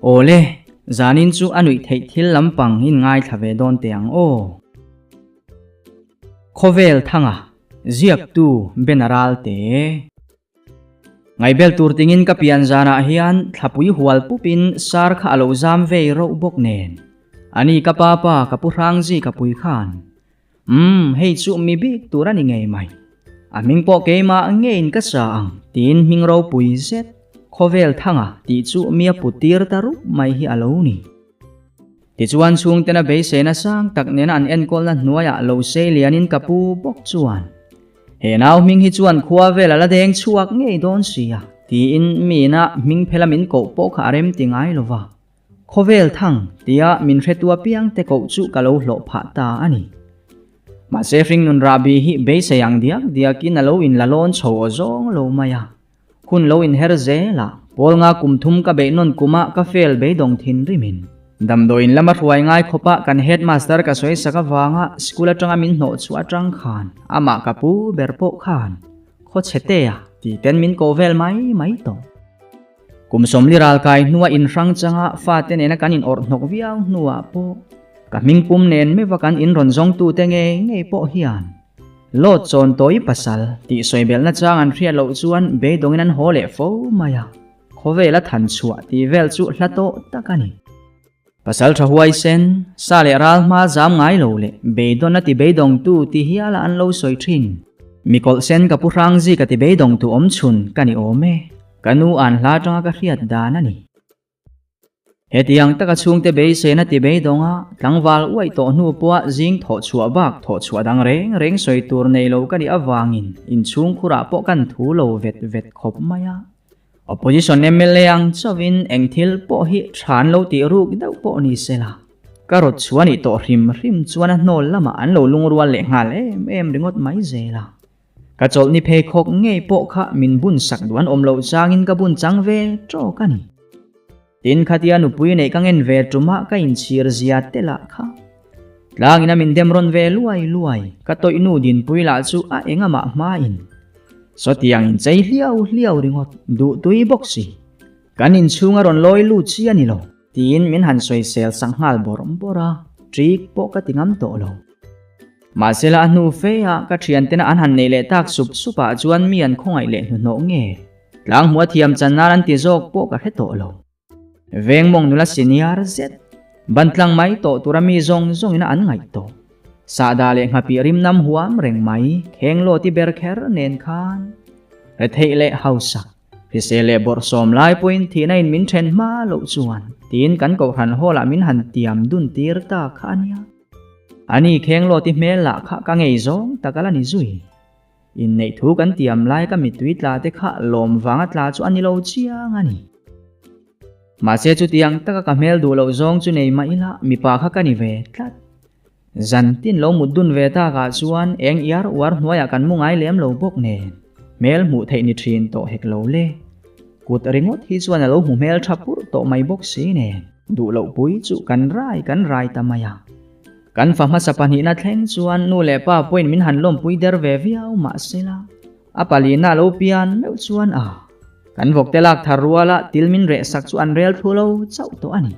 Awle, zanin chu a nuih theih thil lampang in ngaithla ve dawn teh ang aw. Khawvel thanga ziaktu Ben Aralte. Ngaihbel tur tingin ka pian zanah hian thlapui hual pupin sar kha a lo zam vei rauh bawk nen. Ani ka pa pa ka pu Hrangzi ka pui khan. Umm, hei chu mi bik tur a ni ngei mai. A hming pawh keimah ngeiin ka sa ang tiin hming ropui zet khawvel thanga tih chu mi a put tir ta rup mai hi a lo ni. Tichuan chhungtena beiseina sang tak nena an enkawlna hnuaiah lo sei lianin ka pu bawk chuan, He nau hming hi chuan khua vel a la deng chhuak ngei dawn sia, tiin miina hming phela min koh pawh kha a rem ti ngai lo va. Khawvel thang tia min hretu apiang te koh chu ka lo hlawh phah ta a ni. Mahse hringnun rahbi hi beisei ang diak diakin a lo inla lawn chho aw zawng lo mai a. Hun lo inher zel a, pawl nga kum thum ka beih nawn kuma ka fail beidawng thin rimin. Damdawiin lama hruai ngai khawpa kan headmaster ka sawi sak avanga school atanga min hnawh chhuah atang khan amah ka pu ber pawh khan khaw chhe te a ti ten min koh vel mai mai tawh. Kum sawmli ral kai hnua inhrang changa fate nena kan in awrh hnawk viau hnuah pawh ka hmingpum nen meuha kan inrawn zawngtute ngei ngei pawh hian Lawt chawn tawi pasal tih sawi belhna chang an hriat loh chuan beidawngin an haw leh fo mai a, khawvela than chhuah tih vel chu hla tawh tak a ni. Pasal tha huaisen, sa leh ral hma zam ngai lo leh beidawn a ti beidawngtu ti hiala an lo sawi thin. Mi kawlhsen ka pu hrangzi ka ti beidawngtu awm chhun ka ni awm e, ka nu an hla atanga ka hriat dan a ni. Hetiang taka chhungte beiseina ti beidawng a, tlangval uaih tawh hnu pawha zing thawh chhuah bak thawh chhuah dang reng reng sawi tur nei lo ka nih avangin inchhungkhurah pawh kan thu lo vet vet khawp mai a. Opposition mla ang chauhin eng thil pawh hi tha an lo tih ruk deuh pawh ni sela, ka rawt chhuah nih tawh hrim hrim chuan a hnawl lamah an lo lungrual leh nghal em em ringawt mai zel a. Ka chawlhni pheikhawk ngei pawh kha min bun sak duh an awm loh changin ka bun chang ve tawk a ni. Tin khatia nupui neih ka ngen ve tumah ka inchhir zia te lah kha. Tlangin a min dem rawn ve luai luai, ka tawih nu dinpui lah chu a eng amah hmain. Sawtiang inchei hliau hliau ringawt duh tui bawk si. Kan inchhung a rawn lawi lut chi a ni lo. Tiin min han sawisel sak nghal bawrh bawrh a, ṭik pawh ka ti ngam tawh lo. Mahsela a hnu fe a ka ṭhiantena an han neih leh tak sup sup ah chuan mi an khawngaih leh hnuhnawh nge? Tlang hmuh a thiam chan nan an ti zawk pawh ka hre tawh lo. Veng mawng nula senior zet, ban tlang mai tawh tura mi zawng zawngin a an ngaih tawh. Sahdah leh nghapih rim nam huam reng mai, kheng law ti ber kher nen khan retheih leh hausak. Hrisel leh bawrhsawm lai pawhin thihna in min then hma loh chuan tiin kan kohhran hall ah min han tiam dun tir ta kha a nia. Ani kheng lawti hmel lah kha ka ngei zawng tak a la ni zui. Inneih thu kan tiam lai ka mittui tla te kha lawm vanga tla chu a ni lo chiang a ni. Mahse chutiang taka ka hmel duh loh zawng chu nei mah ila mipa kha ka ni ve tlat. Zan tin lo mut dun ve takah chuan eng iar uar hnuaiah kan mu ngai lem lo bawk nen hmel hmuh theih ni thin tawh hek lo le. Kut ringawt hi chuan a lo hmu hmel tha purh tawh mai bawk si nen duh loh pui chu kan rai kan rai ta mai a. Kan fa hmasa pahnihna thleng chuan nu leh pa pawhin min han lawmpui der ve viau mahsela a palina lo pian meuh chuan a kan vawkte lak thar ruala til min reh sak chu an rel thlu lo chauh tawh a ni.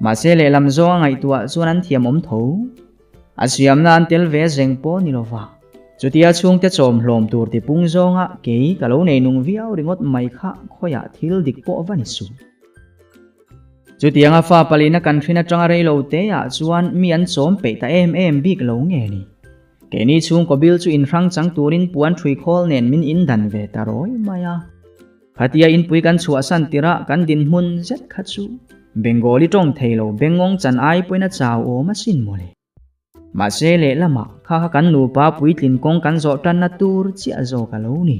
Mahse lehlam zawnga ngaihtuah chuan an thiam awm tho. A siamna an tel ve zeng pawh ni lova. Chutia chhungte chawm hlawm tur tipung zawnga kei ka lo nei nung viau ringawt mai kha khawiah thil dik pawh va ni suh. Chutianga fa palina kan hrin atanga rei lo te ah chuan mi an chawm peih ta em em bik lo nge ni. Keini chhungkaw bil chu inhrang chang turin puan ṭhui khawl nen min indan ve ta rawi mai a. Khatia inpui kan chhuahsan tirah kan dinhmun zet kha chu Bengali tawng thei lo Bengngawng chan ai pawhin a chau awm asin mawle. Mahse lehlamah kha kha kan nupa puitlin kawng kan zawh tanna tur chiah zawk a lo ni.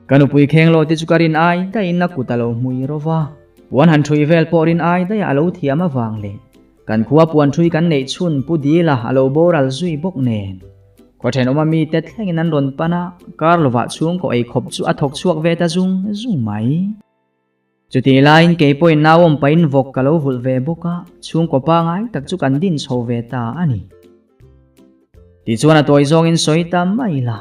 Ka nupui kheng lo te chu ka rin ai daihin a kut a lo hmui ro va, puan han ṭhui vel pawh rin ai daiah a lo thiam avang leh Kan khua puan ṭhui kan neih chhun Pu Dila a lo boral zui bawk nen. Khaw ṭhenawma mite thlengin an rawn pan a, kar lovah chhungkaw ei khawp chu a thawk chhuak ve ta zung zung mai. Chutih laiin kei pawhin nauawm pahin vawk ka lo vulh ve bawk a, chhungkaw pangai tak chu kan din chho ve ta a ni. Tichuan a tawi zawngin sawi ta mai la.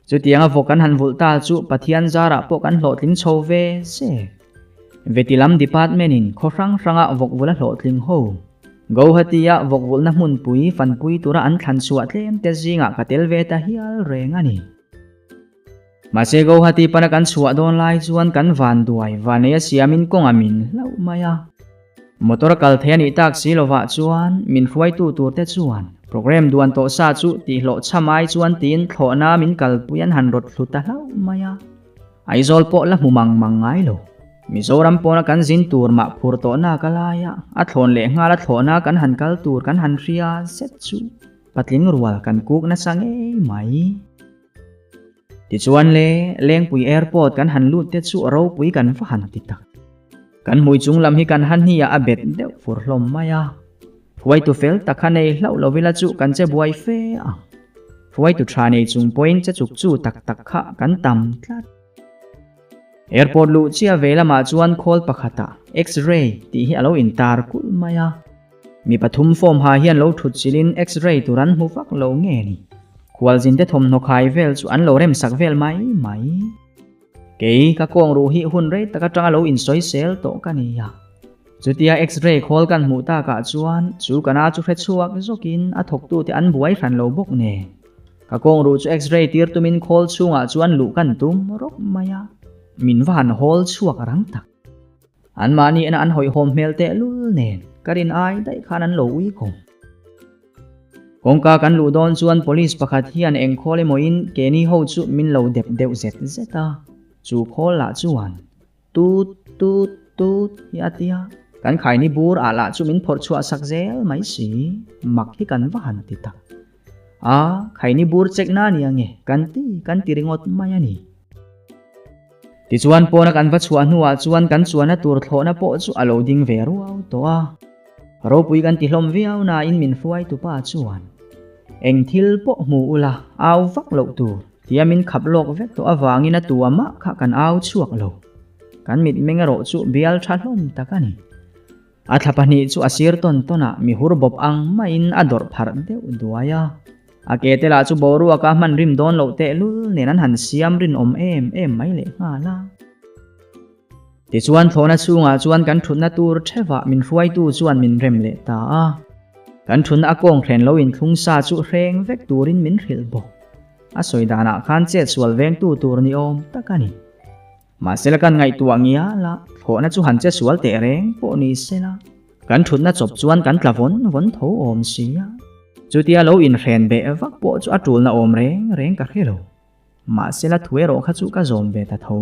Chutianga vawk kan han vulh ta chu Pathian zarah pawh kan hlawhtling chho ve zek. Veti lam department in khaw hrang hranga vawkvula hlawhtling ho, Guwahati-a vawkvulhna hmunpui fanpui tura an thlan chhuah tlem te zingah ka tel ve ta hial reng a ni. Mahse Guwahati pana kan chhuah dawn lai chuan kan vanduai vanei a siamin kawng a min hlauh mai a. Motor a kal thei a nih tak si lovah chuan min hruaitu turte chuan programme duan tawh sa chu tihhlawh chham ai chuan tiin thlawhna min kalpui an han rawt thlu ta hlauh mai a. Aizawl pawh la hmu mang mang ngai lo. Mizoram pawna kan zin tur mah phur tawh nak a lai a, a thlawn leh nghal a thlawhna kan han kal tur kan han hria zet chu patling rual kan kuk nasa ngei mai. Tichuan le, Lengpui Airport kan han lut te chu ropui kan va han ti tak. Kan hmui chung lam hi kan han hnia a bet deuh fur hlawm mai a. Hruaitu fel tak kha nei hlauh lo ila chu kan che buai fe ang. Hruaitu tha nei chung pawhin che chuk chu tak tak kha kan tam tlat. Airport luh chiah ve lamah chuan khawl pakhatah X-ray tih hi a lo intar kulh mai a. Mi pathum form ha hian lo thut chilhin X-ray tur an hmu vak lo nge ni. Khualzinte thawmhnaw khai vel chu an lo remsak vel mai mai. Kei ka kawng ruh hi hun rei tak atanga lo insawi sel tawh ka ni a. Chutia X-ray khawl kan hmuh takah chuan chu ka na chu hre chhuak zawkin a thawktute an buai hran lo bawk nen. Ka kawng ruh chu X-ray tir tumin khawl chhungah chuan luh kan tum rawk mai a, min va han hawl chhuak rang tak. Anmahni ena an hawihhawm hmel tehlul nen ka rin ai daih khan an lo ui kawm. Kawngka kan luh dawn chuan police pakhat hian eng khawl emawin keini ho chu min lo dep deuh zet zet a, chu khawl lah chuan tut tut tut hi a ti a, kan khaini bur ah lah chu min phawrh chhuah sak zel mai si, mak hi kan va han ti tak. A, khaini bur chek na nia nge kan ti kan ti ringawt mai a ni. Tichuan pawna kan va chhuah hnuah chuan kan chuanna tur thlawhna pawh chu a lo ding ve ruau tawh a. Ropui kan ti hlawm viau nain min hruaitu pa chuan, Eng thil pawh hmu ula, au vak loh tur, tia min khap lawk vek tawh avangin a tua mah kha kan au chhuak lo. Kan mitmeng erawh chu bial tha hlawm tak a ni. A thla pahnih chu a sir tawn tawnah mi hur bawp ang maiin a dawrh pharh deuh duai a. A ke te lah chu boruaka hman rim dawn loh tehlul nen an han siam rinawm em em mai leh nghal a. Tichuan thlawhna chhungah chuan kan thutna tur thevah min hruaitu chuan min rem leh ta a. Kan thutna a kawng hren lo inthlung sa chu hreng vek turin min hrilh bawk. A sawi danah khan chet sual vengtu tur ni awm tak a ni. Mahsela kan ngaihtuah ngial a, thlawhna chu han che sual teh reng pawh ni sela, kan thutna chawp chuan kan tla vawn vawn tho awm si a. Chutia lo inhren beh vak pawh chu a tulna awm reng reng ka hre lo. Mahsela thu erawh kha chu ka zawm ve ta tho.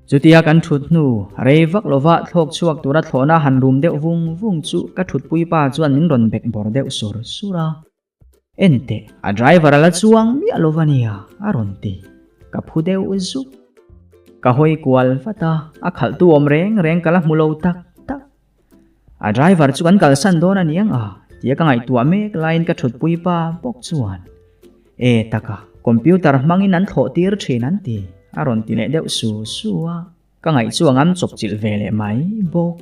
Chutia kan thut hnu, rei vak lova thlawk chhuak tura thlawhna han rum deuh vung vung chu ka thutpuipa chuan min rawn bek bawr deuh sur sur a. Enteh, a driver a la chuang miah lo va nia, a rawn ti. Ka phu deuh zuk. Ka hawi kual vat a, a khalhtu awm reng reng ka la hmu lo tak tak. A driver chu kan kalsan dawn a niang a, tia ka ngaihtuah mek laiin ka thutpui pa bawk chuan, E taka, computer hmangin an thlawh tir thin an ti, a rawn ti leh deuh su su a. Ka ngaih chu a ngam chawp chilh ve leh mai bawk.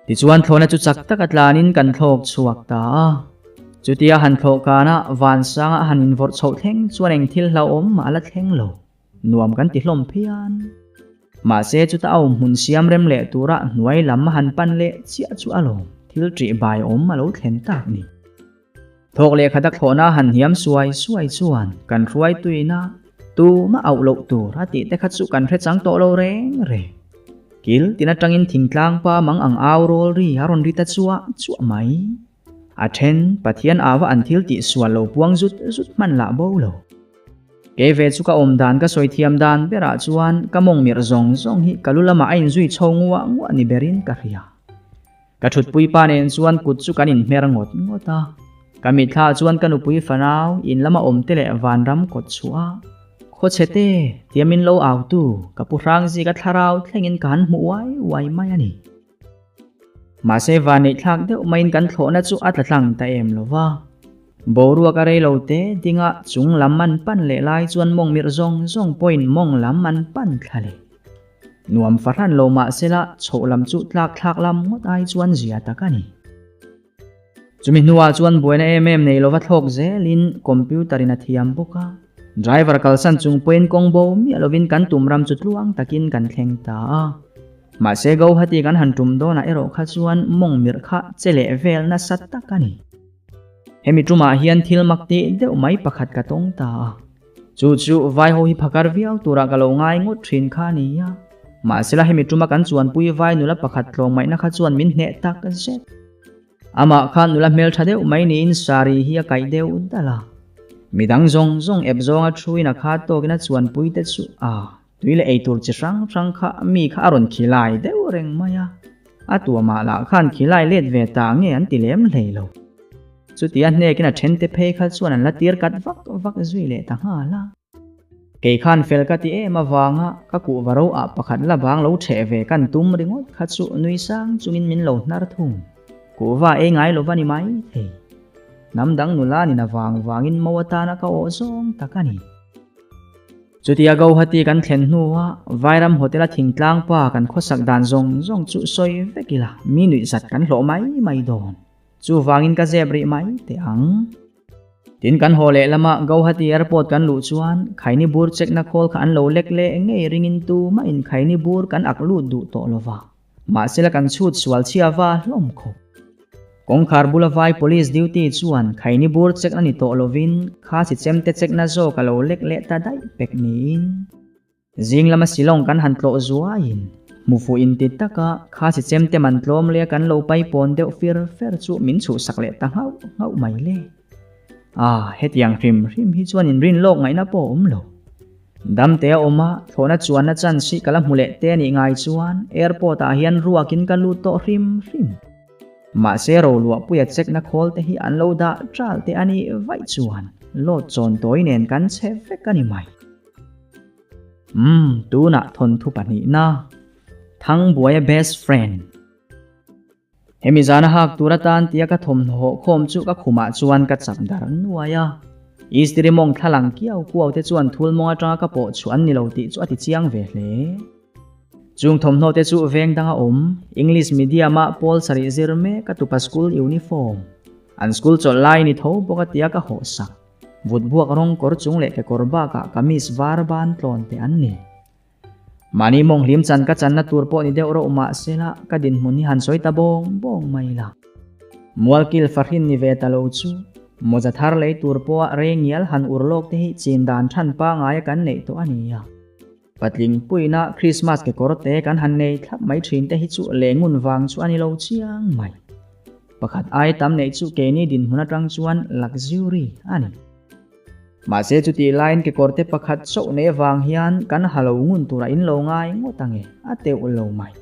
Tichuan thlawhna chu chak taka tlanin kan thlawk chhuak ta a. Chutia han thlawh kana vansanga a han invawrh chhoh thleng chuan eng thil hlauhawm mah a la thleng lo. Nuam kan ti hlawm phian. Mahse chuta a awm hmun siam rem leh tura hnuai lam a han pan leh chiah chu a lawm thil ṭih bai awm a lo thlen tak ni. Thawk leh khat a thlawhna han hniam suai suai chuan kan hruaituina tumah auh loh tur a tih te kha chu kan hre chang tawh lo reng reng. Kil tin atangin thingtlang pa mang ang au rawl ri a rawn ri ta chuah chuah mai. A then Pathian ava an thil tih sual lo puang zut zut hman lah bo lo. Kei ve chu ka awm dan ka sawi thiam dan berah chuan ka mawng mirh zawng zawng hi ka lu lamah a inzui chho nguah nguah ni berin ka hria. Ka thutpui pa nen chuan kut chu kan inhmer ngawt ngawt a. Ka mitthla chuan ka nupui fanau in lama awm te leh vanram kawt chhuah a, Khawchhe te, tia min lo au tu, ka pu Hrangzika thlarau thlengin ka han hmu uai uai mai a ni. Mahse vanneihthlak deuh maiin kan thlawhna chu a tla tlang ta em lo va. Boruak a rei lo te dinga chung lam an pan leh lai chuan mawng mirh zawng zawng pawhin mawng lam an pan thla leh. Nuam fahran lo mah sela chhoh lam chu tlak thlak lam ngawt ai chuan zia tak a ni. Chumi hnuah chuan buaina em em nei lova thlawk zelin computer in a thiam bawk a. Driver kalsan chung pawhin kawng bo miah lovin kan tum ram chu tluang takin kan thleng ta a. Mahse Guwahati kan han tum dawnah erawh kha chuan mawng mirh kha che leh vel nasa tak a ni. Hemi tumah hian thil mak tih deuh mai pakhat ka tawng ta a. Chu chu vai ho hi phakar viau turah ka lo ngai ngawt thin kha a ni a. Mahsela hemi tuma kan chuanpui vai nula pakhat tlawmngaihna kha chuan min hneh tak zet. Amah kha nula hmeltha deuh mai niin sari hi a kaih deuh dalh a. Midang zawng zawng ep zawnga thuin a kha tawkin a chuanpui te chu a tui leh eitur chi hrang hrang kha mi kha a rawn khilai deuh reng mai a. A tuamah lah khan khilai let ve ta nge an ti lem hlei lo. Chutia hnekin a thente phei kha chuan an la tir kat vak vak zui leh ta nghal a. Kei khan fel ka ti em avanga ka kuhva ro ah pakhat la bang lo chheh ve kan tum ringawt kha chu nui sang chungin min lo hnar thung. Kuhva ei ngai lova ni mai thei. Hnam dang nula nin avang vangin mo atana ka awh zawng tak a ni. Chutia Guwahati kan thlen hnua Vairam Hotel a thingtlang pa kan khawsak dan zawng zawng chu sawi vek ila mi nuihzat kan hlawh mai mai dawn. Chuvangin ka zep rih mai teh ang. Tin kan haw leh lama Guwahati Airport kan luh chuan khaini bur check na khawl kha an lo lek leh ngei ringin tumah in khaini bur kan ak lut duh tawh lova. Mahsela kan chhut sual chhia va hlawm khawp. Kawngkhar bula vai police duty chuan khaini bur check na ni tawh lovin kha si chemte check na zawk a lo lek leh ta daih pek niin. Zing lama Shillong kan han tlawh zuaiin hmu fuh inti taka kha si chemte man tlawm leh kan lo pai pawn deuh fir fer chu min chhuhsak leh ta nghauh nghauh mai le. Ah, hetiang hrim hrim hi chuan inrin lawk ngaihna pawh a awm lo. Damte a awm a, thlawhna chuanna chance hi ka la hmu leh te a nih ngai chuan airport ah hian ruakin ka lut tawh hrim hrim. Mahse roluahpuia check na khawl te hi an lo dah ṭal te a nih vaih chuan load chawn tawi nen kan chhe vek a ni mai. Umm, tunah thawnthu pahnihna, Thangbuaia best friend. Hemi zana hak tur atan tia ka thawmhnaw hawh khawm chu ka khumah chuan ka chap dar nuai a. Istiri mawng thlalang kiau kuau te chuan thul mawng atanga ka pawh chhuah an ni lo tih chu a ti chiang ve hle. Chung thawmhnaw te chu veng danga awm, English medium a pawl sarih zir mek a tupa school uniform. An school chawlh lai ni tho bawk a tia ka hawh sak. Vut buak rawng kawr chung leh kekawr bakah kamis var ban tlawn te an ni. Mahni mawng hlim chan ka channa tur pawh ni deuh reuh mah sela ka dinhmun hi han sawi ta bawng bawng mai la. Mualkil fahrin ni ve ta lo chu mawza thar lei tur pawha rei ngial han ur lawk te hi chin dan than pangaia kan neih tawh a ni a. Patling puina Krismas kekawr te kan han nei thlap mai thin te hi chu lengun vang chu a ni lo chiang mai. Pakhat ai tam neih chu keini dinhmun atang chuan luxury a ni. Mahse chutih laiin kekawrte pakhat chauh nei avang hian kan ha lo ngun turah in lo ngai ngawt ange a teuh lo mai.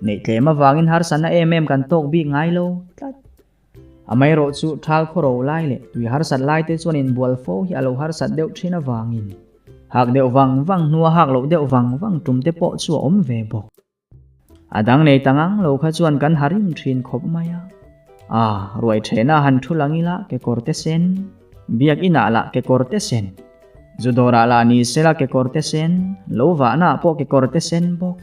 Neih tlem avangin harsatna em em kan tawk bik ngai lo tlat. Amaherawh chu thal khawro lai leh tui harsat lai te chuan inbual fo hi a lo harsat deuh thin avangin hak deuh vang vang hnua hak loh deuh vang vang tum te pawh chu a awm ve bawk. A dang nei ta ngang lo kha chuan kan ha rim thin khawp mai a. A, ruai thehna han thu lang ila kekawr te sen, biak inah lah kekawr te sen, zu dawrah lah ni sela kekawr te sen, lo vahna ah pawh kekawr te sen bawk,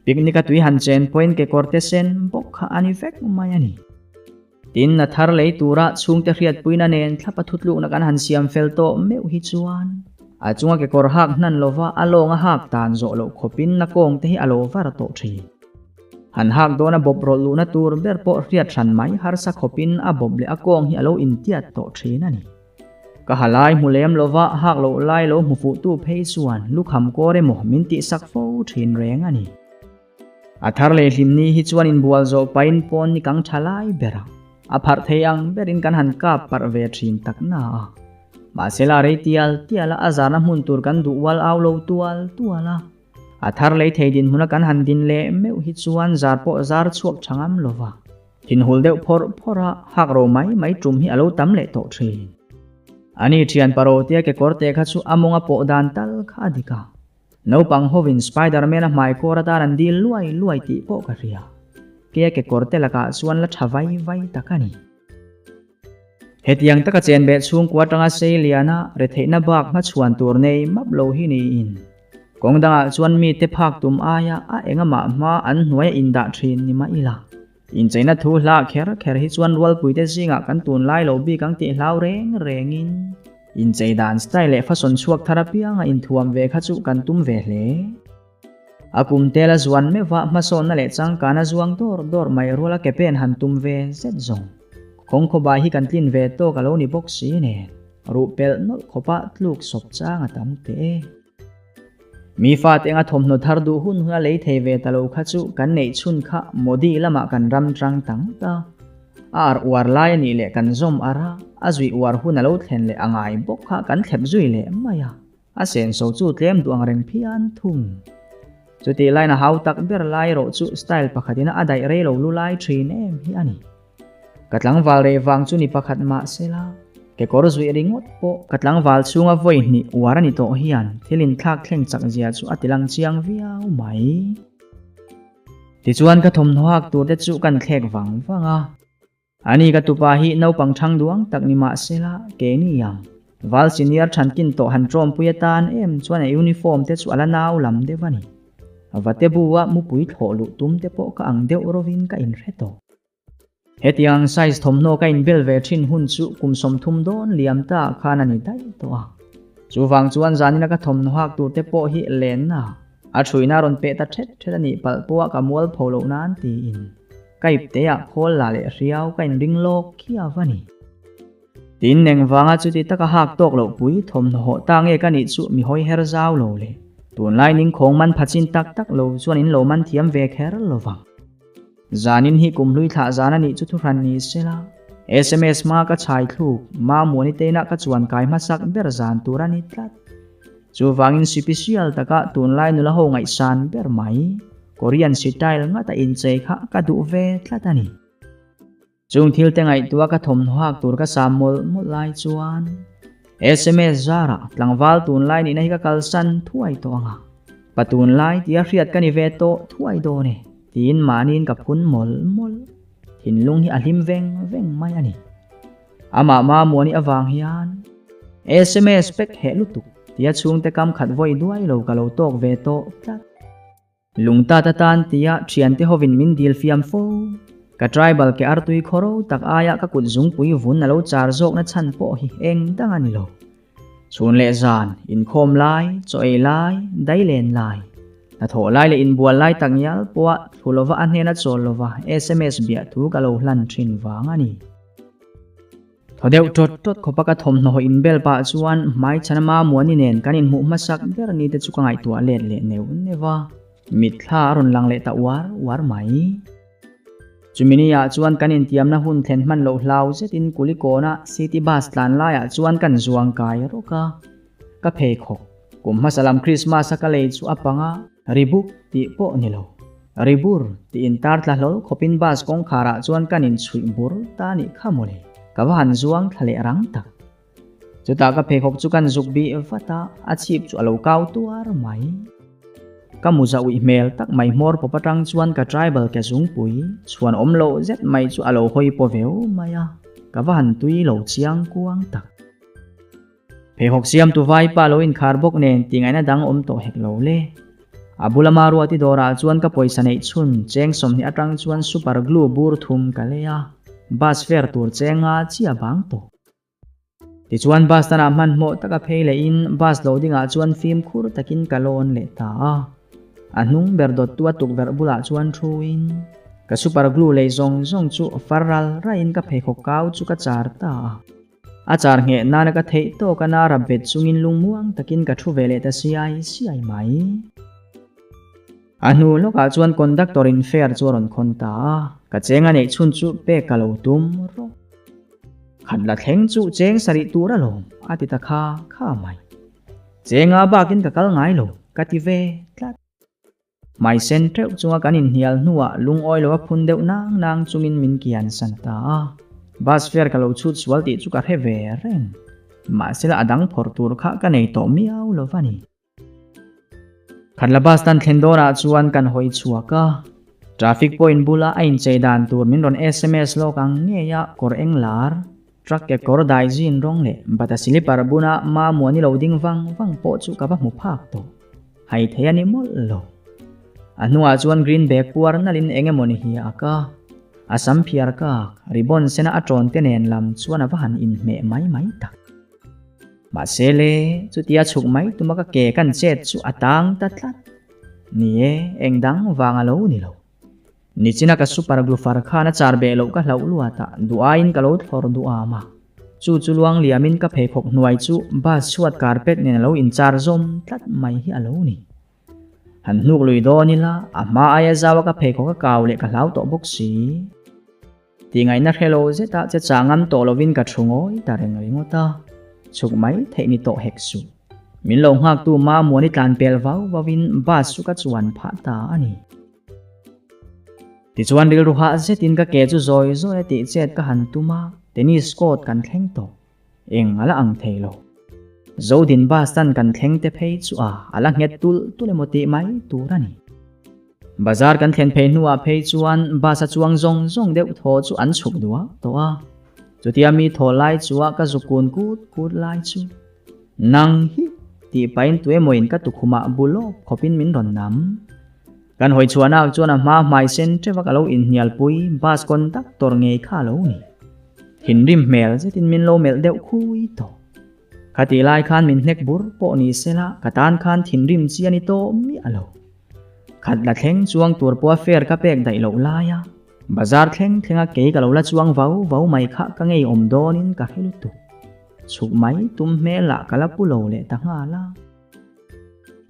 picnic a tui han chen pawhin kekawr te sen bawk kha a ni vek mai a ni. Tin, a thar lei tura chhungte hriatpuina nen thlapa thutlukna kan han siam fel tawh meuh hi chuan a chunga kekawr hak hnan lova a lawnga hak tan zawh loh khawpin na kawng te hi a lo var tawh thin. Han hak dawna bawp rawlh luhna tur ber pawh hriat hran mai harsa khawpin a bawp leh a kawng hi a lo intiat tawh thin a ni. Ka ha lai hmu lem lova hak loh lai lo hmu fuhtu phei chuan lukham kawr emaw min tihsak fo thin reng a ni. A thar leh hlimni hi chuan inbual zawh pahin pawn ni kang tha lai ber a, a pharh thei ang berin kan han kap parh ve thin tak na a. Mahse la rei tial tial a, a zarna hmun tur kan duh ual au lo tual tual a. A thar lei thei dinhmuna kan han din leh meuh hi chuan zar pawh zar chhuak tha ngam lo va. Thinhul deuh phawrh phawrh a, hak ro mai mai tum hi a lo tam leh tawh thin. Ani thian parotia kekawr te kha chu a mawnga pawh dan tal kha a dik a. Naupang hovin Spiderman a hmai kawr atan an dil luai luai tih pawh ka hria. Kea kekawr te lakah chuan la tha vai vai tak a ni. Hetiang taka chenbeh chhungkua atanga sei liana retheihna bak hmachhuan tur nei map lo hi niin kawng dangah chuan mite phak tum aia a engamah hma an hnuaia indah thin ni mah ila. Incheina thu hla kher kher hi chuan rualpuite zingah kan tunlai lo bik ang tih hlau reng rengin. Inchei dan style leh fashion chhuak thar apianga inthuam ve kha chu kan tum ve hle. A kum tel a zuan meuh a, hmasawnna leh changkan a zuang dawr dawr mai rual a ke pen han tum ve zet zawng. Khawngkhawbai hi kan tlin ve tawk a lo ni bawk si nen, ruh pelh nawlh khawpa tluk sawp chang a tam teh e. Mi fate anga thawmhnaw thar duh hun hun a lei thei ve ta lo kha chu kan neih chhun kha Modi lamah kan ram tang ta ngawt a. A ar uar lai a nih leh kan zawm ar a, a zui uar hun a lo thlen leh a ngai bawk kha kan thlep zui leh mai a. A senso chu tlem duh ang reng phian thung. Chutih lain a hau tak ber lai erawh chu style pakhatin a daih rei lo lu lai thin em hi a ni. Ka tlangval rei vang chu ni pakhat mah sela, kekawr zuih ringawt pawh ka tlangval chhunga vawi hnih uar a ni tawh hian thil inthlak thleng chak zia chu a tilang chiang viau mai. Tichuan ka thawmhnaw hak tur te chu kan thlek vang vang a. Ani ka tupa hi naupang thang duang tak ni mah sela, keini ang. Val senior thankin tawh han tawmpui atan em chuan a uniform te chu a la nau lam deuh a ni. Vate bu a mupui thlawh luh tum te pawh ka ang deuh rovin ka inhre tawh. Hetiang size thawmhnaw ka inbel ve thin hun chu kum 30 dawn liam ta khan a ni daih tawh a. Chuvang chuan zanina ka thawmhnaw hak tur te pawh hi lenna a thuina rawn peh ta thet thet a nih palh pawha ka mual pho loh nan tiin ka ipteah khawl la leh hriau ka inring lawk khiau a ni. Tin, engvanga chuti taka hak tawk loh pui thawmhnaw hawh ta nge ka nih chu mi hawi her zau lo le. Tunlai ningkhawng man phachin tak tak lo chuan in lo man thiam ve kher lo vang. Zanin hi kum hlui thlah zan a nih chu thuhran ni sela, sms hma ka chhai thluk, Mamuani teinah ka chuan kai hmasak ber zan tur a ni tlat. Chuvangin sipisial taka tunlai nula ho ngaihsan ber mai, Korean sitile ngata inchei kha ka duh ve tlat a ni. Chung thil te ngaihtuah ka thawmhnaw hak tur ka sam mawlh mawlh lai chuan sms zarah tlangval tunlai nihna hi ka kalsan thuai tawh ang a, pa tunlai tia hriat ka ni ve tawh thuai dawn e tiin mahniin ka phun mawlh mawlh. Thinlung hi a hlim veng veng mai a ni. Amah Mamuani avang hian sms pek heh lutuk tia chhungte kam khat vawi duai lo ka lo tawk ve tawh tlat. Lungtat atan tia thiante hovin min dil fiam fo. Ka tribal ke artui khawro tak aia ka kut zungpui vun a lo char zawkna chhan pawh hi eng dang a ni lo. Chhun leh zan, inkhawm lai, chaw ei lai, dai len lai, hnathawh lai leh inbual lai tak ngial pawha thlu lova a hnena chawl lova sms biah thu ka lo hlan thin vang a ni. Thaw deuh tawt tawt khawpa ka thawmhnaw inbel pah chuan hmaichhana Mamuani nen kan inhmuh hmasak ber ni te chu ka ngaihtuah let leh neuh neuh a, mitthla a rawn lang leh ta uar uar mai. Chumi ni ah chuan kan intiamna hun thlen hman loh hlau zetin Kulikawna city bus tlan laiah chuan kan zuang kai rawk a, ka pheikhawk kum hmasa lam Christmas a ka lei chu a pang a, ribuk tih pawh ni lo. Ribur tih intar tla hlawl khawpin bus kawngkharah chuan kan inchhuih bur ta nih kha mawle, ka va han zuang thla leh rang tak. Chutah ka pheikhawk chu kan zuk bih vat a, a chhip chu a lo kau tuar mai. Ka mu za uih hmel tak mai hmawr pawp atang chuan ka tribal ke zungpui chhuan awm loh zet mai chu a lo hawi paw veu mai a, ka va han tui lo chiang kuang tak. Pheikhawk siamtu vaipa lo inkhar bawk nen tih ngaihna dang awm tawh hek lo le. A bula Maruati dawrah chuan ka pawisa neih chhun cheng 20 atang chuan super glue bur thum ka lei a, bus fare tur cheng nga chiah bang tawh. Tichuan bus tanah hmanhmawh taka phei lehin bus lo dingah chuan fimkhur takin ka lawn leh ta a. A hnung ber dawttu a tukverh bulah chuan thuin ka super glue lei zawng zawng chu far ral raiin ka pheikhawk kau chu ka char ta a. A char ngheh nana ka theih tawk a nara bet chungin lungmuang takin ka thu ve leh ta siai siai mai. A hnu lawkah chuan conductor in fare chu a rawn khawn ta a, ka cheng a neih chhun chu pek ka lo tum rawk. Khat la thleng chu cheng sarih tur alawm a ti ta kha kha mai. Chenga bakin ka kal ngai lo ka ti ve tlat. Hmai sen teuh chunga kan inhnial hnuah lungawi lo a phun deuh nang nang chungin min kian san ta a. Bus fare ka lo chhut sual tih chu ka hre ve reng. Mahsela a dang phawrh tur kha ka nei tawh miau lo va ni. Khatla bus tan thlen dawnah chuan kan hawi chhuak a. Traffic point bula a inchei dan tur min rawn sms lawk ang ngei a kawr eng lar, truck ke kawr dai zin rawng leh bata silipar buna Mamuani lo ding vang vang pawh chu ka va hmu phak tawh. Hai thei a ni mawlh lo. A hnuah chuan green bag puar nalhin eng emaw ni hi a ak a. A sam phiar kak, ribbon sena a tawn te nen lam chuan a va han inhmeh mai mai tak. Mahse le, chutia chhuk mai tuma ka ke kan chet chu a tang ta tlat. Ni e, eng dang vang a lo ni lo. Nichina ka super glue far khan a char beh loh ka hlauh luat a, duh aiin ka lo thlawr duh am a. Chu chu luang liamin ka pheikhawk hnuai chu bus chhuat carpet nen a lo inchar zawm tlat mai hi a lo ni. Han hnuk lui dawn ila, a hma aia zau a ka pheikhawk a kau leh ka hlau tawh bawk si. Tihngaihna hre lo zetah che chah ngam tawh lovin ka thu ngawi ta reng ringawt a, chhuk mai theih ni tawh hek suh. Min lo nghaktu Mamuani tlan pel vau vauin bus chu ka chuan phah ta a ni. Tichuan rilru hah zetin ka ke chu zawi zawi a tih chet ka han tum a, tennis court kan thleng tawh. Eng a la ang thei lo. Zodin bus stand kan thleng te phei chu a a la nghet tulh tulh emaw tih mai tur a ni. Bazar kan thlen phei hnuah phei chuan bus a chuang zawng zawng deuh thaw chu an chhuk duak tawh a. Chutia mi thaw lai chua ka zu kun kut kut lai chu nang hi tih pahin tuemawiin ka tukhumah bu lawp khawpin min rawn nam. Kan hawi chhuahnak chuan a hma hmai sen teuh a ka lo inhnialpui bus conductor ngei kha a lo ni. Thinrim hmel zetin min lo melh deuh khui tawh. Khatih lai khan min hnek bur pawh ni sela ka tan khan thinrim chi a ni tawh miah lo. Khat la thleng chuang tur pawha fare ka pek daih loh laia bazar thleng thlenga kei ka lo la chuang vau vau mai kha ka ngeiawm dawnin ka hre lutuk. Chhuk mai tum hmelah ka la pu lo leh ta nghal a.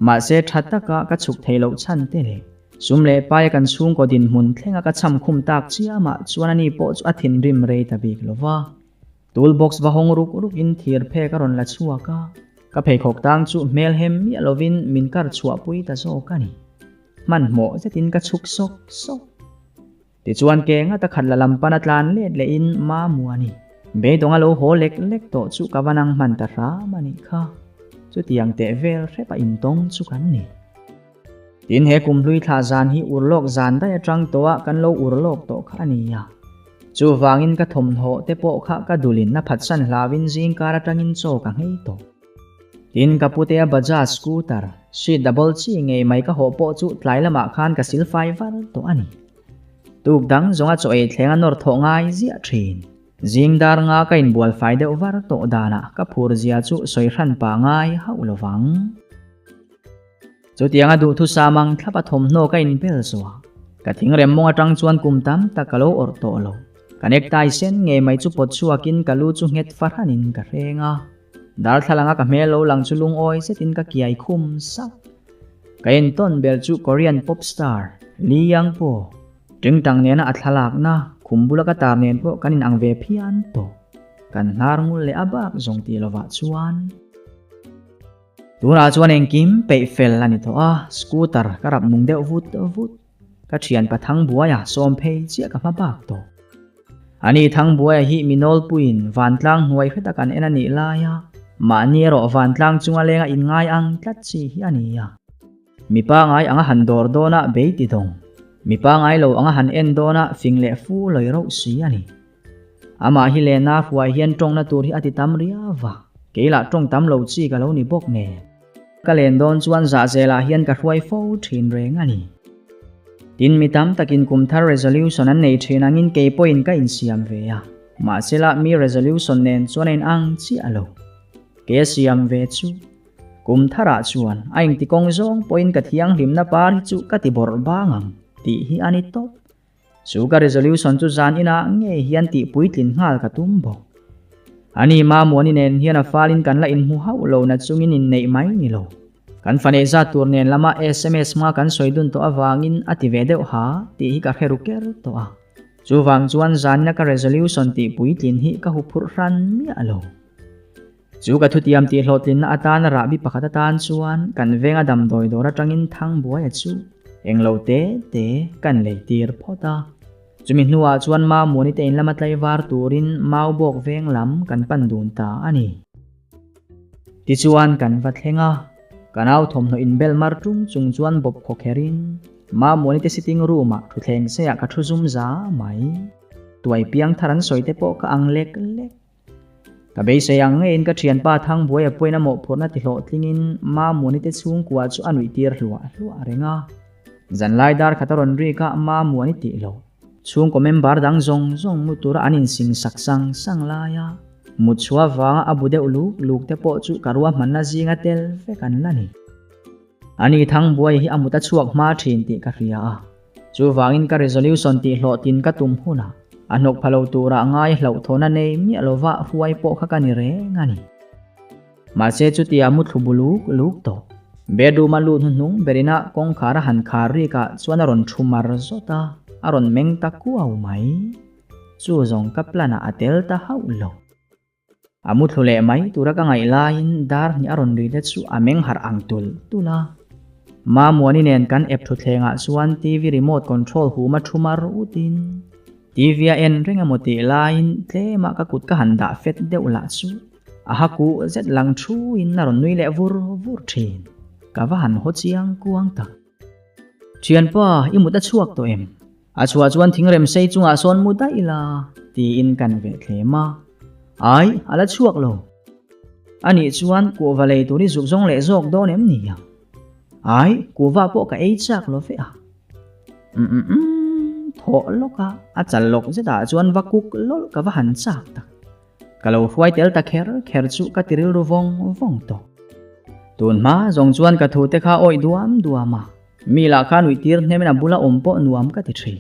Mahse tha taka ka chhuk theih loh chhan te leh sum leh paia kan chhungkaw dinhmun thlenga ka cham khum tak chiamah chuan ani pawh chu a thinrim rei ta bik lo va. Tool box va hawng ruk rukin thir phek a rawn la chhuak a, ka pheikhawk tang chu hmel hem miah lovin min kar chhuahpui ta zawk a ni. Hmanhmawh zetin ka chhuk sawk sawk. Tichuan ke ngata khat la lam pana tlan let lehin Mamuani beidawng a lo haw lek lek tawh chu ka va nang hman ta hram a nih kha. Chutiang teh vel hrep a intawng chu kan ni. Tin he kumhlui thlah zan hi urlawk zan daih atang tawh a kan lo urlawk tawh kha a ni a. Chuvangin ka thawmhnaw te pawh kha ka dulin a phatsan hlauin zingkar atangin chaw ka nghei tawh. Tin ka putea Bajaj scooter, seat double chi ngei mai ka hawh pawh chu tlai lamah khan ka silfai var tawh a ni. Tuk dang zawnga chaw ei thleng a nawr thawh ngai ziah thin. Zing dar nga ka inbual fai deuh var tawh danah ka phur zia chu sawi hran pah ngai hauh lovang. Chutianga duhthusam ang thlapa thawmhnaw ka inbel zuah. Ka thingrem mawng atang chuan kum tam tak ka lo awrh tawh lo. Ka necktie sen ngei mai chu pawt chhuakin ka lu chu nghet fahranin ka hreng a. Darthlalanga ka hmel lo lang chu lungawi zetin ka kiai khum sak. Ka entawn ber chu Korean pop star Lee Yang Po. Tingtang nena a thlalakna khum bula ka tar nen pawh kan inang ve phian tawh. Kan hnar ngul leh a bak zawng tih lovah chuan. Tunah chuan engkim peih fel a ni tawh a, scooter ka rap nung deuh vut vut. Ka thian pa Thangbuaia sawm phei chiah ka hma bak tawh. Ani Thangbuaia hi mi nawlpuiin vantlang hnuai hre tak an en a nih lai a, mahni erawh vantlang chunga lenga inngai ang tlat chi hi a ni a. Mi pangai anga han dawr dawnah bei ti dawng, mi pangai lo anga han en dawnah fing leh fu lawi rauh si a ni. Amah hi Lena hruai hian tawngna tur hi a ti tam riau va, kei lah tawng tam lo chi ka lo ni bawk nen. Ka len dawn chuan zahzelah hian ka hruai fo thin reng a ni. Tin, mi tam takin kum thar resolution an nei thin angin kei pawhin ka insiam ve a, mahsela mi resolution nen chuan a inang chiah lo. Kei a siam ve chu, kum tharah chuan a engti kawng zawng pawhin ka thianghlimna par hi chu ka ti bawrh bang ang tih hi a ni tawp. Chu ka resolution chu zan inah ngei hian tih puitlin nghal ka tum bawk. Ani Mamuani nen hian a falin kan la inhmu hauh lo na chungin inneih mai ni lo. Kan fa neih zat tur nen lama sms hma kan sawi dun tawh avangin a ti ve deuh ha tih hi ka hre ru ker tawh a. Chuvang chuan zan ina ka resolution tih puitlin hi ka huphurh hran miah lo. Chu ka thutiam tih hlawhtlinna atana rahbi pakhat atan chuan kan venga damdawi dawr atangin Thangbuaia chu englo te te kan lei tir phawt a. Chumi hnuah chuan Mamuani te in lama tlaivar turin Maubawk veng lam kan pan dun ta a ni. Tichuan kan va thleng a, ka nau thawmhnaw inbel mar tung chung chuan bawp khaw kherin Mamuani te sitting room ah thutthleng seiah ka thu zum za mai. Tuai piang thar an sawi te pawh ka ang lek lek. Ka beisei ang ngeiin ka thianpa Thangbuaia pawhin a mawhphurhna ti hlawhtlingin Mamuani te chhungkua chu a nuih tir hluah hluah reng a. Zanlai dar khat a rawn rik a, Mamuani tih lo. Chhungkaw member dang zawng zawng mu tura an insing sak sang sang lai a. Mut chhuah vanga a bu deuh luk luk te pawh chu ka ruahmanna zinga tel vek an la ni. Ani Thangbuai hi a mut a chhuak hma thin tih ka hria a, chuvangin ka resolution tih hlawhtlin ka tum hunah a hnawk pha lo turah ngai hlauhthawhna nei miah lova hruai pawh kha ka ni reng a ni. Mahse chutia mu thlu bu luk luk tawh. Bedroom a lut hnuhnung berina kawngkhar a han khar rikah chuan a rawn thu mar zawt a, a rawn meng ta kuau mai. Chu zawng ka plan ah a tel ta hauh lo. A mu thlu leh mai tura ka ngaih laiin dar hnih a rawn ri te chu a meng harh ang tulh tulh a. Mamuani nen kan ep thutthlengah chuan TV remote control huma thu mar utin TV a en reng emaw tih laiin tlema ka kut ka han dah fet deuh lah chu a ha kuh zet lang thuin a rawn nui leh vur vur thin. Ka va han haw chiang kuang tak. Thianpa, i mut a chhuak tawh em? A chhuah chuan thingrem sei chungah sawn mu daih ila, tiin kan veh thlem a. Ai, a la chhuak lo. Anih chuan kuhva lei tur i zuk zawng leh zawk dawn em ni a? Ai, kuhva pawh ka ei chak lo ve a. Umm umm umm, thawh lawk a, a chal lawk zetah chuan va kuk lawlh ka va han chak tak. Ka lo hruai tel ta kher kher chu ka ti rilru vawng vawng tawh. Tun hma zawng chuan ka thu te kha awih duam duam a, mi lah kha nuih tir hnemin a bula awm pawh nuam ka ti thin.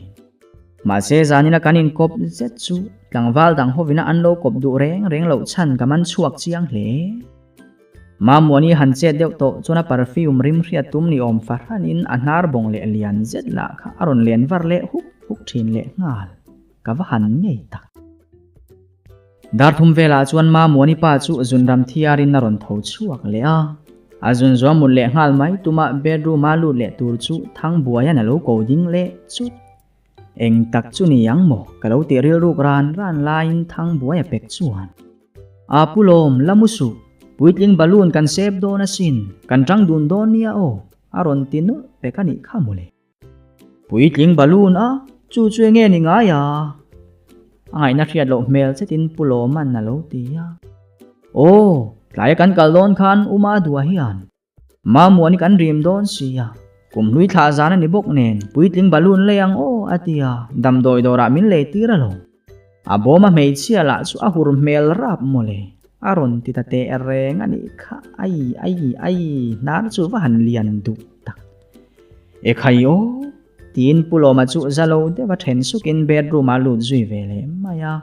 Mahse zanina kan inkawp zet chu tlangval dang hovina an lo kawp duh reng reng loh chhan ka man chhuak chiang hle. Mamuani han chet deuh tawh chuan a perfume rim hriat tum ni awm fahranin a hnar bawng leh lian zet lah kha a rawn len var leh huk huk thin leh nghal. Ka va han ngei tak. Dar thum velah chuan Mamuani pa chu zunram thiarin a rawn tho chhuak leh a. A zun zuam mut leh nghal mai tuma bedroom a lut leh tur chu Thangbuaia'n a lo ko ding leh chut. Eng tak chu ni ang maw ka lo tih rilruk ran ran laiin Thangbuaia pek chuan, A pu lawm, la mu suh, puitling balloon kan sep dawn asin, kan tang dun dawn nia aw, a rawn ti nawlh pek a nih kha mawle. Puitling balloon a, chu chu enge ni ngai a? A ngaihna hriat loh hmel chetin Pu Lawman a lo ti a. Aw, tlaia kan kal dawn khan Uma dua hian Mamuani kan rim dawn si a, kum hlui thlah zan a ni bawk nen puitling balloon lei ang aw a ti a, damdawi dawrah min lei tir a lo. A bawma hmeichhia lah chu a hur hmel rap mawle, a rawn ti ta teh reng a nih kha, ai ai ai, hnar chu va han lian duh tak. E khai aw, tiin Pu Lawma chu za lo deuha then sukin bedroom ah lut zui ve leh mai a.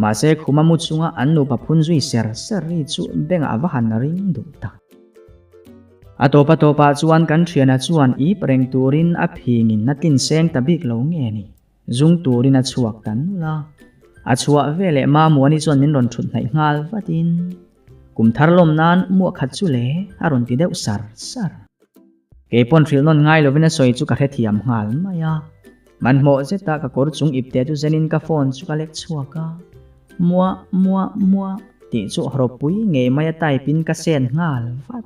Mahse khuma mu chunga an nupa phun zui ser ser ri chu bengah a va han ring duh tak. A tawp a tawpah chuan kan thiana chuan ip reng turin a phingin a tlin seng ta bik lo nge ni. Zung turin a chhuak ta nulh a. A chhuah veleh Mamuani chuan min rawn thut hnaih nghal vatin, Kum thar lawm nan muah khat chu le, a rawn ti deuh sar sar. Kei pawn hrilh nawn ngai lovin a sawi chu ka hrethiam nghal mai a. Hmanhmawh zeta ka kawr chung ipte chu zenin ka phone chu ka lek chhuak a. Muah, muah, muah tih chu hrawpui ngei maia type in ka send nghal vat.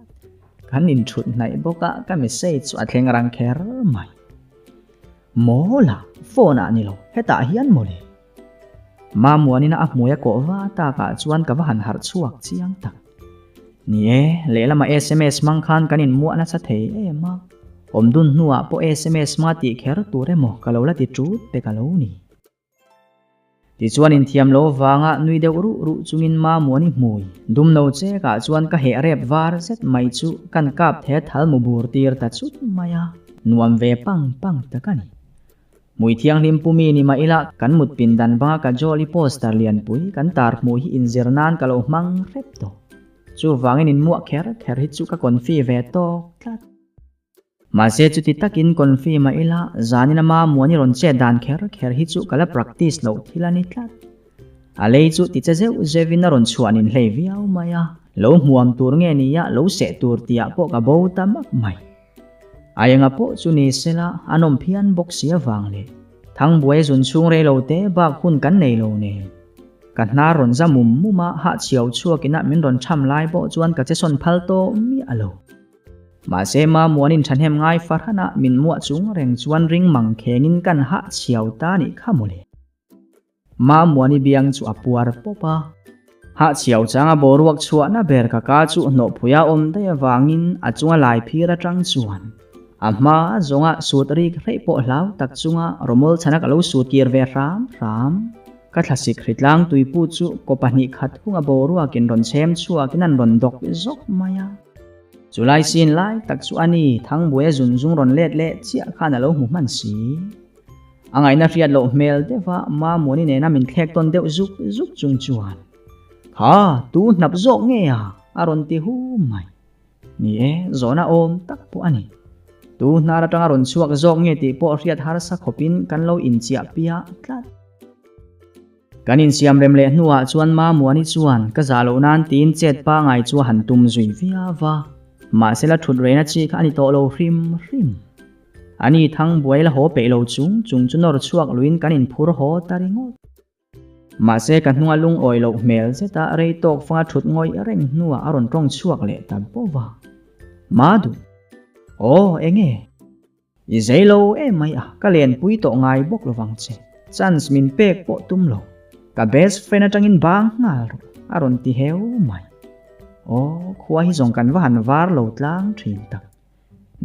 Kan inthut hnaih bawk a, ka message chu a thleng rang kher mai. Mawla, phone ah ni lo, hetah hian mawle. Mamuanina a hmui a kawh va takah chuan ka va han harh chhuak chiang tak. Ni e, lehlamah sms hmang khan kan inmuah nasa thei em a, awmdun hnuah pawh sms hmanga tih kher tur emaw ka lo la ti tut pek a lo ni. Tichuan inthiam lo vanga nui deuh ruh ruh chungin Mamuani hmui dum no chekah chuan ka heh rep var zet mai chu kan kap the thal mu bur tir ta chut mai a, nuam ve pang pang tak a ni. Hmui thianghlim pumi ni mah ila kan mut pindan banga ka Jolly poster lianpui kan tar hmuh hi inzir nan ka lo hmang hrep tawh. Chuvangin inmuah kher kher hi chu ka confi ve tawk tlat. Mahse chuti takin confi mah ila zanin ama muani rawn chet dan kher kher hi chu ka la practice loh thil a ni tlat. A lei chu ti che zeuh zeuhin a rawn chhuah nin hlei viau mai a, lo hmuam tur nge nia lo seh tur tihah pawh ka bo ta map mai. A enga pawh chu ni sela a nawm phian bawk si avang leh Thangbuai zun chhung rei lo te bak hun kan nei lo nen. Ka hnar rawn za mum mum a, hahchhiau chhuakin a min rawn cham lai pawh chuan ka che sawn phal tawh miah lo. Mahse Mamuanin thahnem ngai farhana min muah chung reng chuan ring mang khengin kan hahchhiau ta nih kha mawle. Mamuani biang chu a puar pawp a. Hahchhiau changa boruak chhuahna ber ka ka chu hnawhphuia awm daih avangin a chunga lai phir atang chuan a hma zawnga sut rik hreih pawh hlau tak chunga rawmawl chhana ka lo sut kir ve hram hram. Ka thlasik hritlang tuipu chu kaw 2 khat hunga boruakin rawn chhem chhuakin an rawn dawk zawk mai a. Chulai sin lai tak chu a ni, Thangbuaia zun zung rawn let leh chiah khan a lo hmu hman si. A ngaihna hriat loh hmel deuha Mamuani nena min thlek tawn deuh zuk zuk chung chuan, Kha, tu hnap zawk nge a? a rawn ti hu mai. Ni e, zawhna awm tak pawh a ni. Tu hnar atanga rawn chhuak zawk nge tih pawh hriat harsa khawpin kan lo inchiah piah tlat. Kan insiam rem leh hnuah chuan Mamuani chuan ka zah loh nan tiin chet pangai chu a han tum zui viau va, mahsela thut reina chi kha a ni tawh lo hrim hrim. Ani thang buai la haw peih lo chung chung chu nawr chhuak luin kan inphur haw ta ringawt. Mahse ka hnunga lungawi loh hmel zeta rei tawk fanga thut ngawih reng hnuah a rawn tawng chhuak leh ta bawk a. Madu. Aw, enge? I zei lo em mai a, ka lenpui tawh ngai bawk lovang che. Chance min pek pawh tum lo. Ka best friend atangin bang nghal rawh, a rawn ti heu mai. Aw, khua hi zawng kan va han var lo tlang thin tak.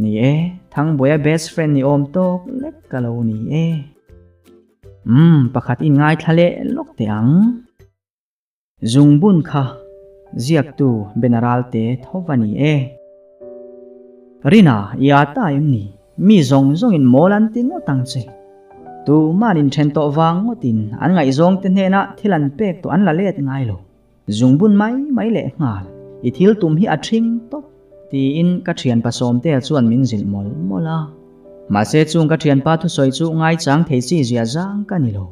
Ni e, Thangbuaia best friend ni awm tawk lek ka lo ni e. Umm, pakhat in ngaithla leh lawk teh ang. Zungbun kha ziaktu Benaralte tho va ni e. Rina, i a ta em ni? Mi zawng zawngin mawl an ti ngawt ang che. Tuman inthen tawh vang ngawtin an ngaihzawngte hnenah thil an pek tawh an la let ngai lo. Zungbun mai mai leh nghal, i thil tum hi a ṭhing tawp, tiin ka ṭhianpa Sawmtea chuan min zilh mawlh mawlh a. Mahse chung ka ṭhianpa thusawi chu ngaichang thei chi zia zang ka ni lo.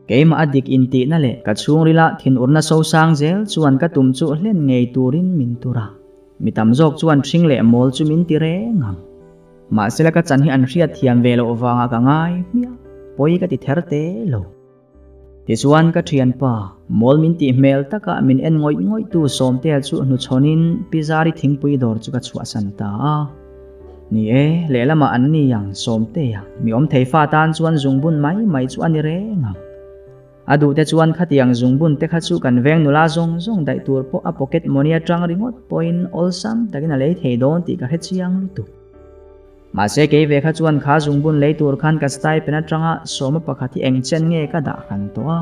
Keimah a dik intihna leh ka chhungrila thinurna sosang zel chuan ka tum chu hlen ngei turin min tur a. Mi tam zawk chuan ṭhing leh mawl chu min ti reng ang. Mahsela ka chan hi an hriat thiam ve loh vangah ka ngai hmiah, pawi ka ti ther te lo. Tichuan ka thianpa, mawl min tih hmel taka min en ngawih ngawihtu Sawmtea chu hnuchhawnin Pi Zari thingpui dawr chu ka chhuahsan ta a. Ni e, lehlamah an ni ang Sawmtea, mi awm thei fa tan chuan zungbun mai mai chu a ni reng ang. A duhte chuan khatiang zungbun te kha chu kan veng nula zawng zawng daih tur pawh a pocket money atang ringawt pawhin awlsam takin a lei thei dawn tih ka hre chiang lutuk. Mahse kei ve kha chuan kha zungbun lei tur khan ka stipend atanga sawma pakhat hi eng chen nge ka dah hran tawh a.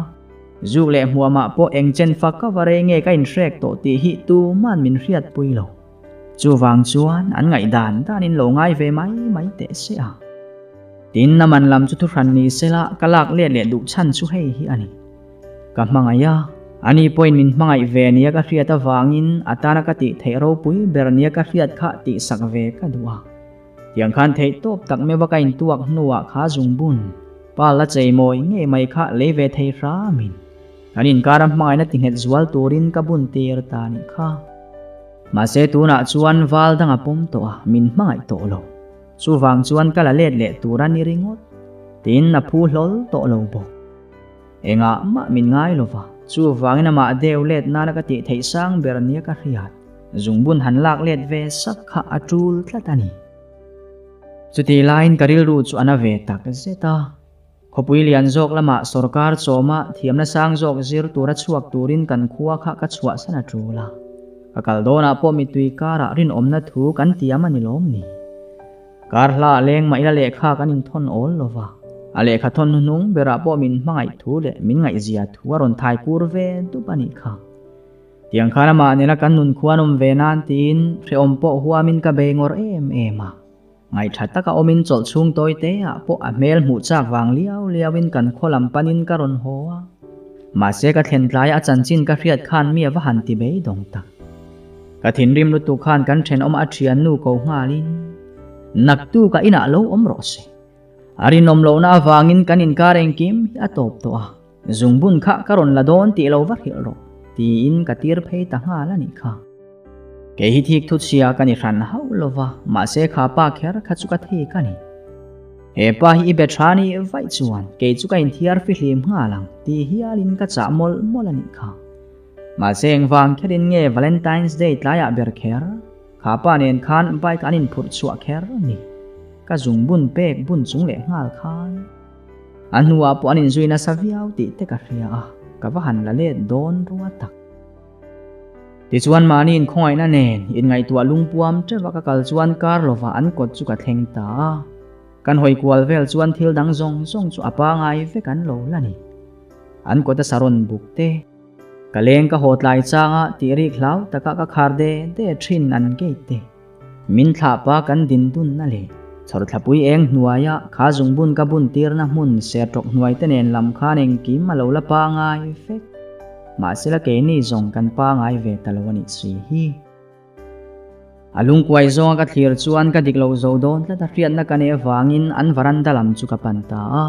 Zuk leh hmuamah pawh eng chen fak ka va rei nge ka inhrek tawh tih hi tuman min hriatpui lo. Chuvang chuan an ngaihdan danin lo ngai ve mai mai teh se a. Tin, a man lam chu thuhran ni sela ka lak let leh duh chhan chu hei hi a ni. Ka hmangaih a, ani pawhin min hmangaih ve nia ka hriat avangin a tana ka tih theih ropui ber nia ka hriat kha tihsak ve ka duh a. Tiang khan theih tawp tak meuh a ka intuak hnuah kha zungbun, pa la chei mawi ngei mai kha lei ve thei hramin kan inkara hmangaihna ti nghet zual turin ka bun tir ta nih kha. Mahse tunah chuan val dang a pawm tawh a, min hmangaih tawh lo. Chuvang chuan ka la let leh tur a ni ringawt. Tin, a phu hlawl tawh lo bawk. Engah mah min ngai lo va, chuvangin amah deu let nana ka tih theih sang ber nia ka hriat. Zungbun han lak let ve sak kha a tul tlat a ni. Chutih laiin ka rilru chu a na ve tak zet a. Khawpui lian zawk lamah sawrkar chawma thiamna sang zawk zir tura chhuak turin kan khua kha ka chhuahsan a tul a. Ka kal dawnah pawh mitui karah rinawmna thu kan tiam a ni lawm ni. Kar hla a leng mah ila lehkha kan inthawn awl lo va, a lehkha thawn hnuhnung berah pawh min hmangaih thu leh min ngaihzia thu a rawn thai kur ve dup a nih kha. Tiang khan amah nena kan nun khuan awm ve nan tiin hrehawm pawh huamin ka bei ngawr em em a. Ngaihtha taka awmin chawlh chhung tawi te ah pawh a hmel hmuh chak vang liau liauin kan khaw lam panin ka rawn haw a. Mahse ka thlen tlaia a chanchin ka hriat khan mi a va han ti beidawng tak. Ka thinrim lutuk khan kan thenawm a thiannu ko nghalin, Naktu ka inah lo awm rawh se. A rinawm lohna avangin kan inkar engkim hi a tawp tawh a, zungbun kha ka rawn la dawn tih lo va hrilh rawh, tiin ka tir phei ta nghal a nih kha. Kei hi thik thuchhia ka ni hran hauh lo va, mahse kha pa kher kha chu ka thik a ni. He pa hi i be tha ni vaih chuan kei chu ka inthiar fihlim nghal ang ti hialin ka chah mawlh mawlh a nih kha. Mahse engvang kherin nge Valentine's Day tlaiah ber kher? Kha pa nen khan bike an inphurh chhuah kher ni. Ka zungbun pek bun chung leh nghal khan. A hnuah pawh an inzui nasa viau tih te ka hria a, ka va han la let dawn rua tak. Tichuan mahni inkhawngaihna nen inngaihtuah lungpuam teuh a ka kal chuan kar lovah an kawt chu ka thleng ta a. Kan hawi kual vel chuan thil dang zawng zawng chu a pangai vek an lo la ni. An kawta saron buk te, ka leng ka haw tlai changa tih rik hlau taka ka khar de de thin an gate te, min thlah pa kan din dunna leh chhawrthlapui eng hnuaia kha zungbun ka bun tirna hmun sertawk hnuai te nen lam khan engkim a lo la pangai vek. Mahsela keini zawng kan pangai ve ta lo a nih si hi. A lungkuai zawnga ka thlir chuan ka dik lo zo dawn tlat a hriatna ka neih avangin an varanda lam chu ka pan ta a,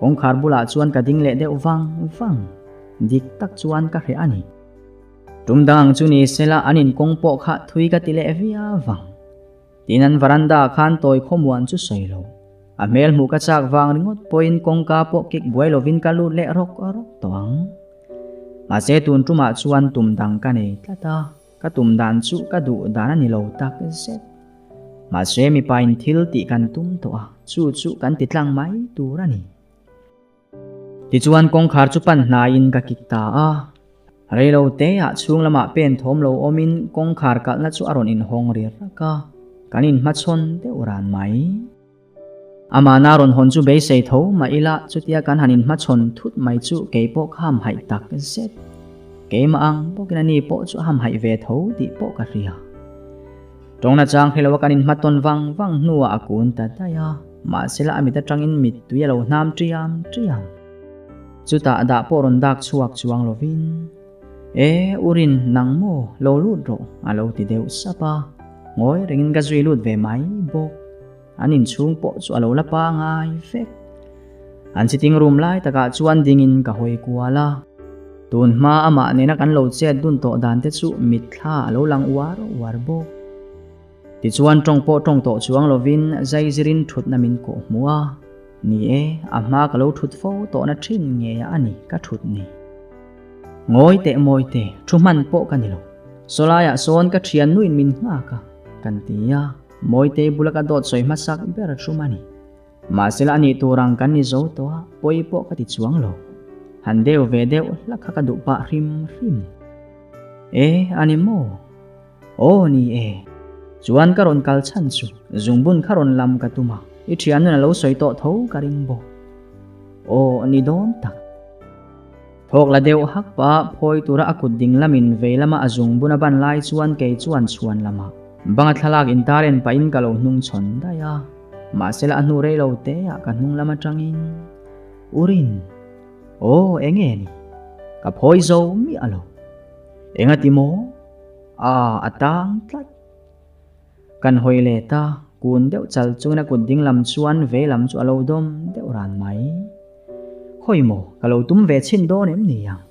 kawngkhar bulah chuan ka ding leh deuh vang vang. Dik tak chuan ka hreh a ni. Tum dang ang chu ni sela an inkawng pawh kha thui ka ti leh viau vang. Tin an varanda ah khan tawi khawmuan chu sawi lo. A hmel hmuh ka chak vang ringawt pawhin kawngka pawh kik buai lovin ka lut leh rawk rawk tawh ang. Mahse tun tumah chuan tum dang ka nei tlat a. Ka tum dan chu ka duh dan a ni lo tak zet. Mahse mipa in thil tih kan tum tawh a, chu chu kan ti tlang mai tur a ni. Tichuan kawngkhar chu pan hnaiin ka kik ta a. Reilo te ah chhung lamah pen thawm lo awmin kawngkhar kalhna chu a rawn inhawng ri rak a, kan inhmachhawn deuh ran mai. Amahna rawn hawn chu beisei tho mah ila chutia kan han inhmachhawn thut mai chu kei pawh ka hamhaih tak zet. Keimah ang bawkin ani pawh chu a hamhaih ve tho tih pawh ka hria. Tawngna chang hre loa kan inhmatawn vang vang hnuah a kun ta daih a, mahsela a mit atangin mittui a lo hnam ṭiam ṭiam. Chutah dah pawh rawn dak chhuak chuang lovin, E, Urin, nang maw, lo lut rawh, a lo ti deuh sap a, ngawi rengin ka zui lut ve mai bawk. An inchhung pawh chu a lo la pangai vek. An sitting room lai takah chuan dingin ka hawi kual a. Tun hma amah nena kan lo chet dun tawh dan te chu mitthla a lo lang uar uar bawk. Tichuan tawng pawh tawng tawh chuang lovin zaizirin thutna min kawh hmu a. Ni e, a hma ka lo thut fo tawhna thin ngei a ni ka thut ni. Ngawi teh mawi teh, thu hman pawh ka ni lo. Sawlaiah sawn ka thian nuin min nghak a, kan ti a. Mawitei bula ka dawt sawi hmasak ber a tum a ni. Mahsela a nih tur ang kan ni zo tawh a, pawi pawh ka ti chuang lo. Han deuh ve deuh hlak kha ka duh pah hrim hrim. E, a ni maw? Aw, ni e. Chuan ka rawn kal chhan chu, zungbun kha rawn lam ka tum a, i thiannun a lo sawi tawh tho ka ring bawk. Aw, ni dawn tak. Thawk la deuh hak pah phawi tura a kut ding lamin vei lama a zungbun a ban lai chuan kei chuan chhuan lamah banga thlalak intar en pahin ka lo hnung chhawn daih a, mahsela a hnu rei lo te ah ka hnung lam atangin Urin, Aw enge ni? Ka phawi zo miah lo. Engati maw? Aa a tang tlat. Kan hawi let a, kun deuh chal chungin a kut ding lam chuan vei lam chu a lo dawm deuh ran mai. Khawi maw, ka lo tum ve chhin dawn em ni ang?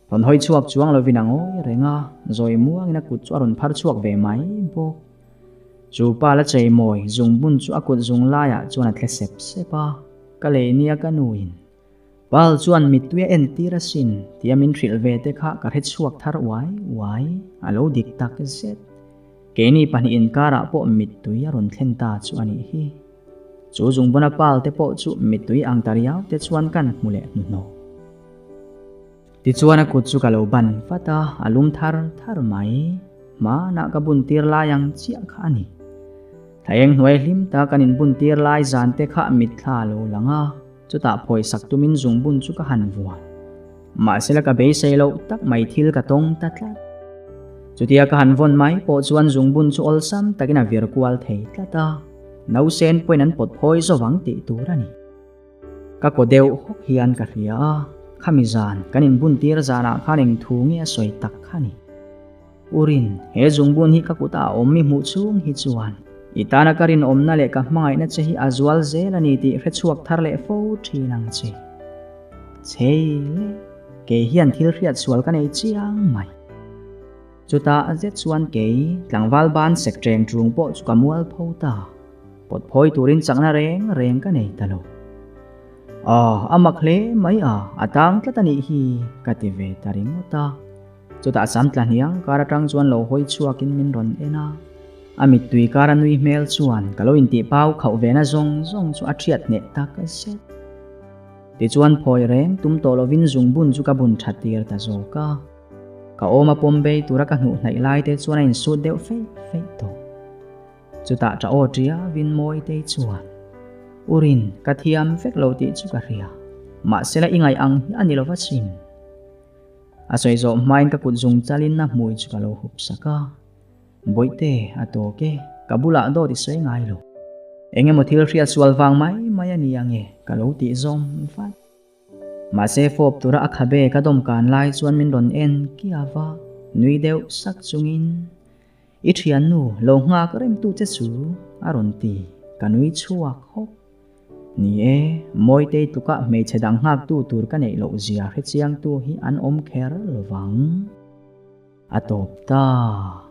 Rawn hawi chhuak chuang lovin a ngawi reng a, zawi muangin a kut chu a rawn phar chhuak ve mai bawk. Chu pa la chei mawi zungbun chu a kut zung laiah chuan a tle sep sep a, ka lei nia ka nuin. Paul chuan mittui a entir asin tia min hrilh ve te kha ka hre chhuak thar uai uai, a lo dik tak zet. Keini pahnih inkarah pawh mittui a rawn thlen ta chu a nih hi. Chu zungbuna Paul te pawh chu mittui ang ta riau te chuan kan hmu leh hnuhnawh. Tichuan a kut chu ka lo ban vat a, a lum thar thar mai. Hmanah ka bun tir lai ang chiah kha a ni. Thlaeng hnuai hlim tak kan inbun tir lai zan te kha mitthla a lo lang a. Chutah phawisak tumin zungbun chu ka han vuan. Mahsela ka beisei loh tak mai thil ka tawng ta tlat. Chutia ka han vawn mai pawh chuan zungbun chu awlsam takin a vir kual thei tlat a, nausen pawhin an pawt phawi zawvang tih tur a ni. Ka kaw deuh hawk hian ka hria a, khami zan kan inbun tir zanah khan eng thu nge a sawi tak kha ni. Urin, he zungbun hi ka kutah a awm mi hmuh chhung hi chuan i tana ka rinawmna leh ka hmangaihna che hi a zual zel a ni tih hre chhuak thar leh fo thin ang che. Chhei le, kei hian thil hriat sual ka nei chiang mai. Chutah zet chuan kei, tlangval ban sek ṭeng ṭung pawh chu ka mual pho ta. Pawt phawi turin chakna reng reng ka nei ta lo. Aw, a mak hle mai a, a tang tlat a nih hi, ka ti ve ta ringawt a. Chutah sam tla hniang kar atang chuan lo hawi chhuakin min rawn en a. A mittui kar a nui hmel chuan ka lo intih pau khauh ve na zawng zawng chu a thiat hneh tak zet. Tichuan phawi reng tum tawh lovin zungbun chu ka bun tha tir ta zawk a. Ka awm a pawm bei tura ka hnuh hnaih lai te chuan a insut deuh feih feih tawh. Chutah ṭah aw ṭia vin mawi tei chuan, Urin, ka thiam vek lo tih chu ka hria. Mahsela i ngaih ang hi a ni lova sin. A sawi zawh hmain ka kut zung chalin a hmui chu ka lo hup sak a. Bawihte, a tawk e, ka bulah dawt i sawi ngai lo. Eng emaw thil hriat sual vang mai mai a ni ange ka lo tih zawm vat. Mahse fawp tura a khabe ka dawm kan lai chuan min rawn en kiau a, nui deuh sak chungin, I thiannu, lo nghak rengtu che chu a rawn ti, ka nui chhuak hawk. Ni e, Mawitei tlukah hmeichhe dang nghaktu tur ka neih loh zia hrechiangtu hi an awm kher lovang. A tawp ta.